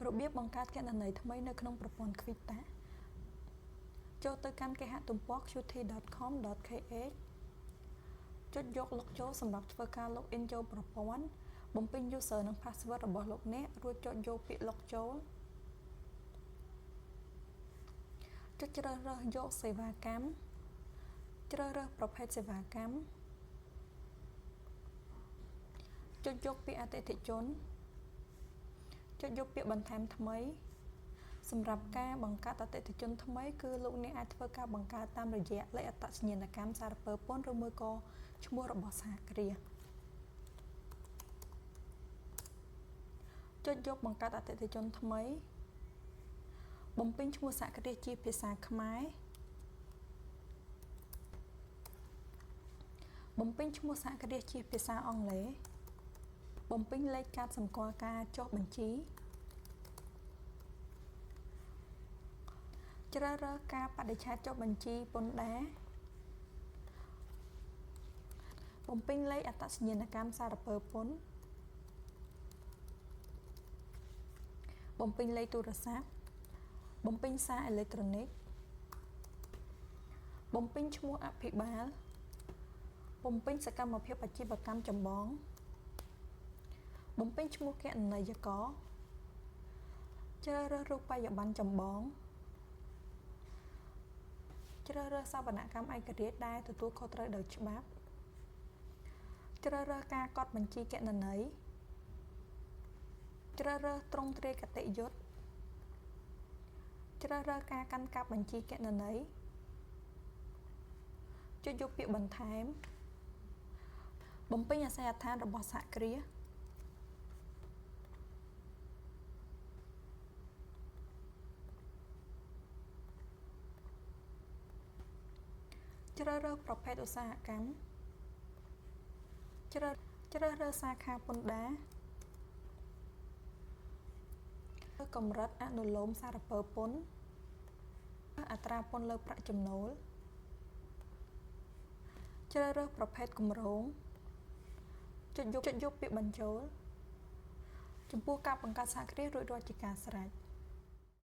របៀបបង្កើតគណនីថ្មីនៅក្នុងប្រព័ន្ធ QuickTax ចូលទៅកាន់គេហទំព័រ qt.com.kh ចុចយក log ចូលសម្រាប់ធ្វើការ login ចូលប្រព័ន្ធបំពេញ user និង password របស់លោកអ្នករួចចុចយកពាក្យ log ចូលចុចជ្រើសរើសយកសេវាកម្មជ្រើសរើសប្រភេទសេវាកម្មចុចយកពាក្យអតិថិជនចុចយកពាក្យបន្ថែមថ្មីសម្រាប់ការបង្កើតអតិថិជនថ្មីគឺលោកអ្នកអាចធ្វើការបង្កើតតាមរយៈលេខអត្តសញ្ញាណកម្មសារពើពន្ធឬមួយក៏ឈ្មោះរបស់សហគ្រាសចុចយកបង្កើតអតិថិជនថ្មីបំពេញឈ្មោះសហគ្រាសជាភាសាខ្មែរបំពេញឈ្មោះសហគ្រាសជាភាសាអង់គ្លេសបំពេញលេខកាតសម្គាល់ការចុះបញ្ជីជ្រើសរើសការបរិច្ឆេទចុះបញ្ជីពន្ធដារបំពេញលេខអត្តសញ្ញាណកម្មសារពើពន្ធបំពេញលេខទូរស័ព្ទបំពេញសារអេឡិចត្រូនិកបំពេញឈ្មោះអភិបាលបំពេញសកម្មភាពអាជីវកម្មចម្បងបំពេញឈ្មោះគណនេយ្យករជ្រើសរើសរូបិយប័ណ្ណចម្បងជ្រើសរើសសវនកម្មឯករាជ្យដែលទទួលខុសត្រូវដោយច្បាប់ជ្រើសរើសការកត់បញ្ជីគណនេយ្យជ្រើសរើសទ្រង់ទ្រាយគតិយុត្តជ្រើសរើសការកាន់កាប់បញ្ជីគណនេយ្យចុចយកពាក្យបន្ថែមបំពេញអាសយដ្ឋានរបស់សហគ្រាសជ្រើសរើសប្រភេទឧស្សាហកម្មជ្រើសរើសសាខាពន្ធដារកម្រិតអនុលោមសារពើពន្ធអត្រាពន្ធលើប្រាក់ចំណូលជ្រើសរើសប្រភេទគម្រោងចុចយកពាក្យបញ្ចូលចំពោះការបង្កើតសហគ្រាសរួចរាល់ជាការស្រេច។